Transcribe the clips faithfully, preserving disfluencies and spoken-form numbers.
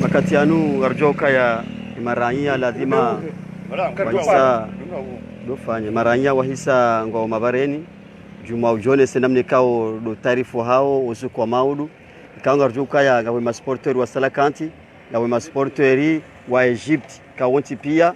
Makati yanu ngaridjo ukaya maraiya lazima wahisa dofanya. Maraiya wahisa ngwao mabareni. Djuma udjonese namna ikao ndo utayarifu hawo, usiku wa maudu. Ikao ngaridjo ukaya ngapvo masporteri wa Salakanti, ngapvo masporteri wa Egypte, ikao wontsi pia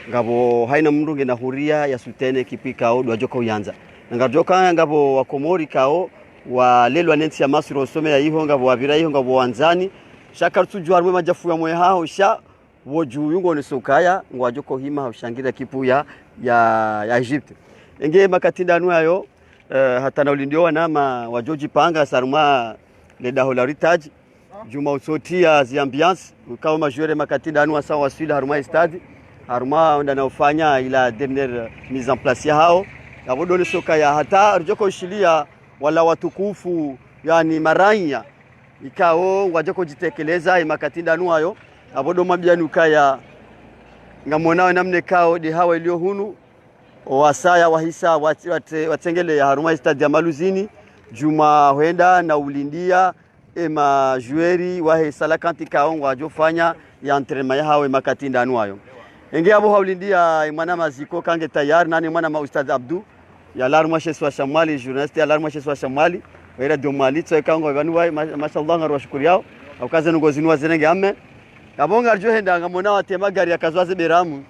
ngapvo haina mndru ngena huria ya soutenir ekipu ikao ndo wadjoka uyandza. Na ngaridjo ukaya ngapvo Wakomori ikao walelwa ne ntsi ya Masri, wasomea iho, ngapvo wapvira iho, ngapvo wandzani. Sha karitsudjuwa harumwa madjafu ya mwe haho, sha pvo dju yungo oneso ukaya ngwadjoka uhima ha ushangiria ekipu ya, ya, ya Egypte. Enge makati ndanu yayo, eh, hata na ulindiyo wanama wadjo djipanga sa harumwa le daho la Heritage. Djuma utsotia zi ambiance, ukao majoueur makati ndanu wasa waswili harumwa stade, harumwa wenda na ufanya ila dernière mise en place ya hawo. Yapvo ndo oneso ukaya hata ridjoka ushiliya wala watukufu, yaani maraiya, ikao ngwadjoka udjitekeleza ye makati ndanu yayo. Yapvo ndo mwambiani ukaya ngamonao namna ikao nde hawa iliyo hunu, owasaya wahisa wat-, wat-, watsengeleya harumwa stade ya Maluzini, djuma hwenda na ulindiya e majoueur wahe Salakanti ikao ngwadjo fanya ye entraînement ya hawo ye makati ndanu yayo. Enge yapvo ha ulindiya e mwana maziko kange tayari, nane mwana ma Ustadh Abdu, yalawa harumwa she isiwa sha Mwali, journaliste yalawa harumwa she isiwa sha Mwali, wa ira dio Mwali, tso ikao ngwao pvanu wayi, ma-, mashallah, ngariwashukuriyao, ha ukaze nungo zinu wazirenge ame. Yapvo ngaridjo henda ngamona wate magari yakazwa ze beramu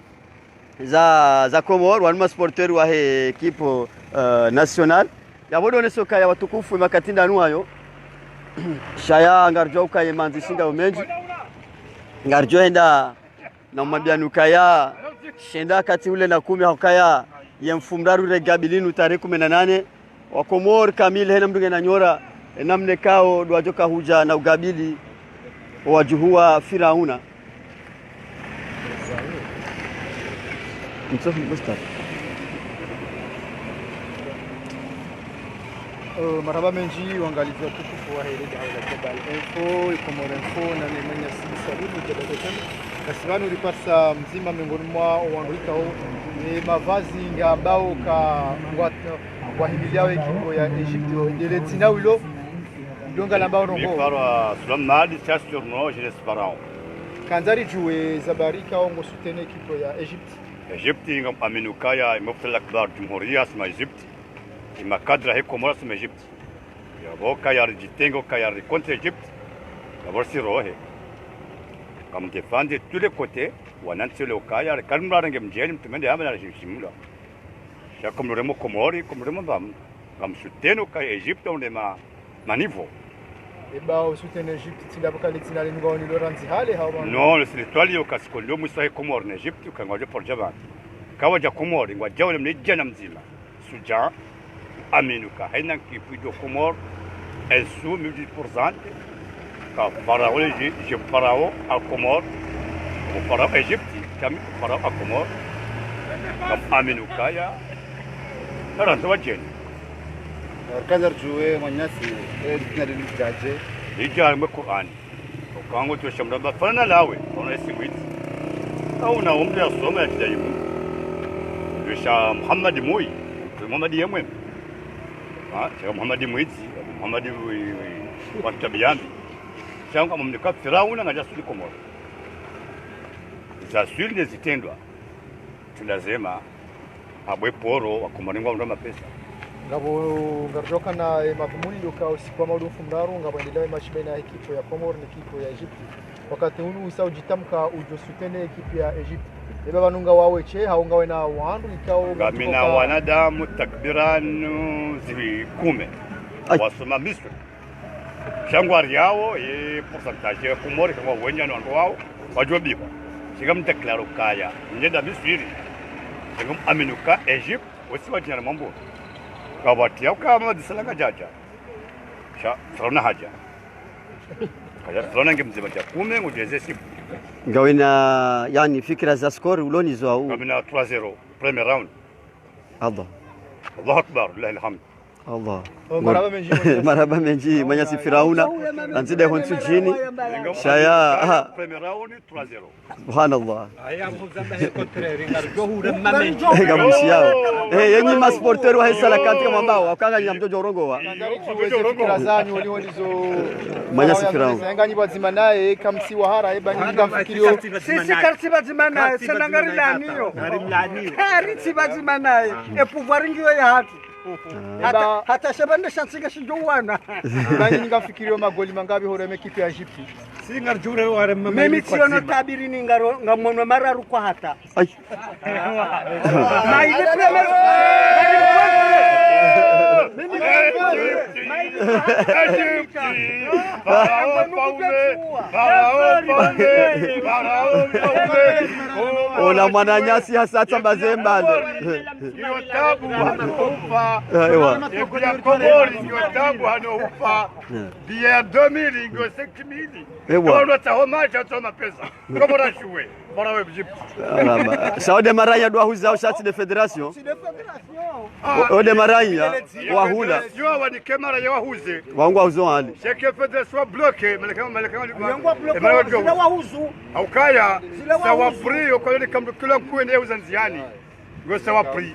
za, za Komori, wanu masporteri wahe ekipu, eh, nationale. Yapvo ndo oneso ukaya watukufu ye makati ndanu yayo. Sha ya ngaridjo ukaya mandzishi ngayo mendji. Ngaridjo henda na mwambiani ukaya shenda kati ule na kume ha ukaya ye mfumoraru ire gabili nu tarehi kume na nane. Wakomori kamili haina mndru ngena nyora, e namna ikao ndo wadjoka hudja na ugabili owadjuhu wa Firauna. Mtsofu Mustafa. Eh, marahaba mendji, wangalizi watukufu wahe le daho la Jabal Info, Comores Info, nane mwananyasi Salim, Jabal F M. Ngasi pvanu riparisa mdzima miongoni mwa owandru ikao, e mavazi ngambao ka ngwa-, ngwahimiliao ekipu ya Egypte, ndele dzina wilo, ndo ngalambao ndrongo. Mi parwa Sulamadi, sha surnom, je ne suis pas Raon. Kandza ridjuwe ze habari ikao ngo soutenir ekipu ya Egypte. Egypte, ngam amini ukaya, e Mufti al-Akbar Jumhuriya, asoma Egypte. E makadra he Komori, asoma Egypte. Yapvo kaya ridjitenge, kaya ri contre Egypte. Yapvo risi rohe. Ngam défendre tous les côtés, wanantsi wale ukaya, rikali mrarenge mdjeni, mtrumende yamba na rishimshimula. Sha ko mruremo Komori, ko mruremo mbam. Ngam soutenir ukaya Egypte, on est ma, ma niveau. Eba o soutenir Egypte, tsi ndapvo kali dzina linu ngao nilo randzi hale, hao pvanu. Non, le, c'est l'étoile yo kasi ko ndo mwiso he Komori na Egypte, uka ngwadjo pordja pvanu. Kawadja Komori, ngwadjao le mne djana mdzima. Sudja, amini uka haina ekipu iliyo Komori, un sou, mille pour cent, ka Pharaon, je, je Pharaon à Comores, o Pharaon Egypte, kami o Pharaon à Comores, ngam amini ukaya, na randzi wadjeni. Kandza ridjuwe mwananyasi, e dzina linu lidjadje. Lidja mwe Kurani. Uka ngo tso sha mramba fanana lawe, ona esi mwidzi. Au na umri ya soma ya kidaimu. Ndo sha Muhammad Mui, Muhammad ye mwema. Ha, sha Muhammad Mwidzi, Muhammad wi, wi, wa tabiambi. Sha ngo amumnika Firauna ngadja swili Komori. Za swili ne zitrendwa. Tunda zema, abwe poro, Wakomori ngwao ndo mapesa. Ngapvo, ngaridjo kana, e, madhumuni ndo ka usiku wa maudu mfumoraru, ngapvo endelea e match baina ya ekipu ya Komori na ekipu ya Egypte. Wakati unu usa udjitamka udjo soutenir ekipu ya Egypte. Eba pvanu ngawe weshe, hau ngawe na wandru ikao ngamina wanadamu takriban zikume. Ai. Wasoma Misri. Sha ngwariyawo, ye pourcentage ya Komori, kangwa wenya no wandru wawo, wadjo bihwa. Shinga mdéclare ukaya, mnyenda Misri, shinga amini uka Egypte, wontsi wadjinyana mambo. Kawatiya uka Mamadi Sala ngadjadja. Sha, Firauna hadja. Kaya Firauna nge mdzima dja kume, ngudjeze sibu. Ngawena, yaani, fikira za score, uloni zo au? Ngawena trois zéro, premier round. Allah. Allahu Akbar, lillahi alhamd. Allah. Oh, marahaba mendji, mwananyasi. Marahaba mendji, mwananyasi Firauna. Randzi de ho ntsudjini. Shaya, aha. Premier round, trois zéro. Subhanallah. Aya, muzamba he contraire, ngarudjo hura mamenji. Eka mshiyao. Eh, yenyi ma supporters wa he Cœlacanthes kamwambao, wakanga nyinyi mdjodjo urongowa. Fikira zanyu, wali walizo. Mwananyasi Firauna. Enganyi pvadzima naye, kamsi wahara, eba nyi ngamfikirio. Sisi karitsi pvadzima naye, tsena ngarilaniyo. Ngarilaniyo. Karitsi pvadzima naye, e pouvoir ngiyo yahatru. Hata, hata shapvandre sha ntsinga shidjo wana. Eba nyi ngamfikirio magoli mangapvi hore me ekipi ya Egypte. Si ngaridjo hura ware mama. Mimi tsiyono tabiri ni ngaro, ngamono mararu kwa hata. Ayi. Maile premier. Pharaon Paume, Pharaon Paume, Pharaon Paume. Ola mwananyasi hasa tsamba zembale. Ngiyo tabu hano ufa. Ewa. Ekipi ya Komori ngiyo tabu hano ufa. Billet ya deux mille ngiyo cinq mille. Ewa. Kono taho macha toma pesa. Komori ashuwe. Bora we Egypte. Alama. Sha o de maraya ndo wahuza o sha tsi de fédération. O, o de maraya wahula. Fédération wanike maraya wahuze. Wangu wahuzo hali. Sheke fédération bloqué, malaka, malaka, malaka. Zila wahuzu. Haukaya, zila sawa wahuzu. Prix, okole ni kamdu kila nkuu ne uza ndziani. Ngo sawa prix.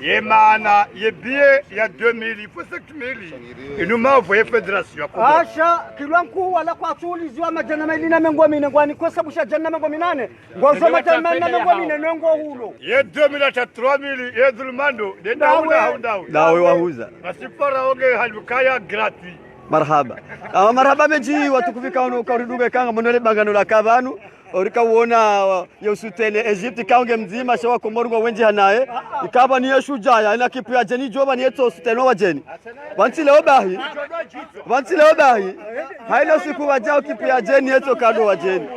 Ye maana, ye billet ya deux mille, il faut cinq mille. Inu mavo ye fédération ya Komori. Asha, kila nkuu wala kwatsuliziwa madjana mayili na mengo mine, ngwani kwesa busha djana na mengo minane. Ngwazo madjana mayili na mengo mine, nongo hulo. Ye deux mille hata trois mille, ye dhulumando, de ndawe, ndawe, ndawe. Ndawe wahuza. Basi Pharaon nge halukaya gratuit. Marahaba. Ah, marahaba mendji watukufu ikao no karidunga ikao ngamono le bangano laka pvanu. Orika uona, uh, yo soutenir Egypte, ikao nge mdzima, sha wa Komori ngwa wendji hanaye. Ikao pvanu ye shujaa, ina ekipi ya djeni djo pvanu yetso soutenir wa djeni. Pvantsi leo bahi. Pvantsi leo bahi. Haina siku wadjao ekipi ya djeni yetso kado wa djeni.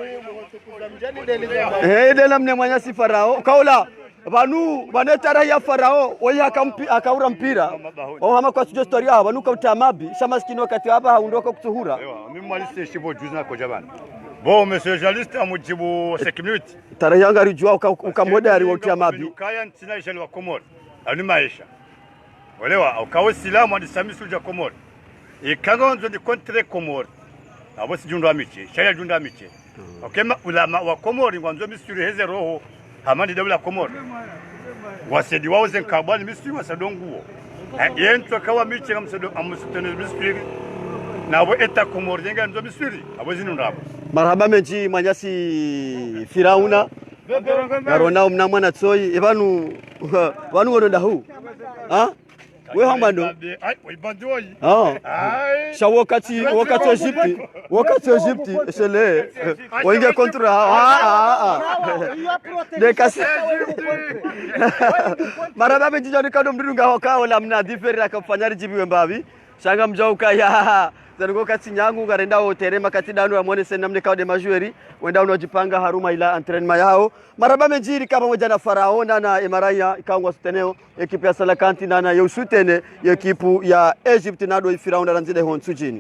Eh, de la mne mwananyasi Pharaon. Kaula. Pvanu, pvanu e tarehi ya Pharaon, oyi haka mpi-, haka hura mpira. O hama kwatsudjo histoire yaho, pvanu kautia mabi, sha maskini wakati wapva haundro ko kutsuhura. Ewa, mi mwalise shivo juzi na koja pvanu. Bon, monsieur le journaliste, amudjibu cinq minutes. Tarehi yanga ridjua uka, uka modari wa utia mabi. Ukaya ntsina jeune wa Komori. Ani maesha. Olewa, uka o silamu andi sami suja Komori. Ikanga wandzo ndi contre Komori. Abo si djundra miche, sharia djundra miche. Okema ulama wa Komori ngwandzo misiri heze roho, hamani daula Komori. Wasedi wao ze nkabwa ni misiri wasadonguo. Eh, yentso kawa miche ngamsado, amusitene misiri. Na abo eta Komori yenga ndzo misiri, abo zinu ndrabo. Marahaba mendji mwananyasi Firauna. Ngarona umna mwana tsoyi, e pvanu, pvanu wono ndahu. Ha? We hamba ndo. Ai, we bandi woyi. Ah. Ai. Sha wakati, wakati Egypte, wakati Egypte, shele. Waingia contre, ah, ah, ah, ah. De kasi. Marahaba mendji djani kado mdru nga hoka, ola mna différé la kafanya ridjibiwe mbapvi. Sha ngamdjua ukaya. Zango kati nyangu, ngarenda o terrain makati danu ya mwone sena mne kao de majoueurs. Wenda uno djipanga harumwa ila entraînement yao. Marahaba mendji rika pvamwedja na Pharaon, nana e maraya, ikao ngwa soutenir o ekipi ya Cœlacanthes, nana yo soutenir ye ekipi ya Egypte, nado i Firauna randzi de ho ntsudjini.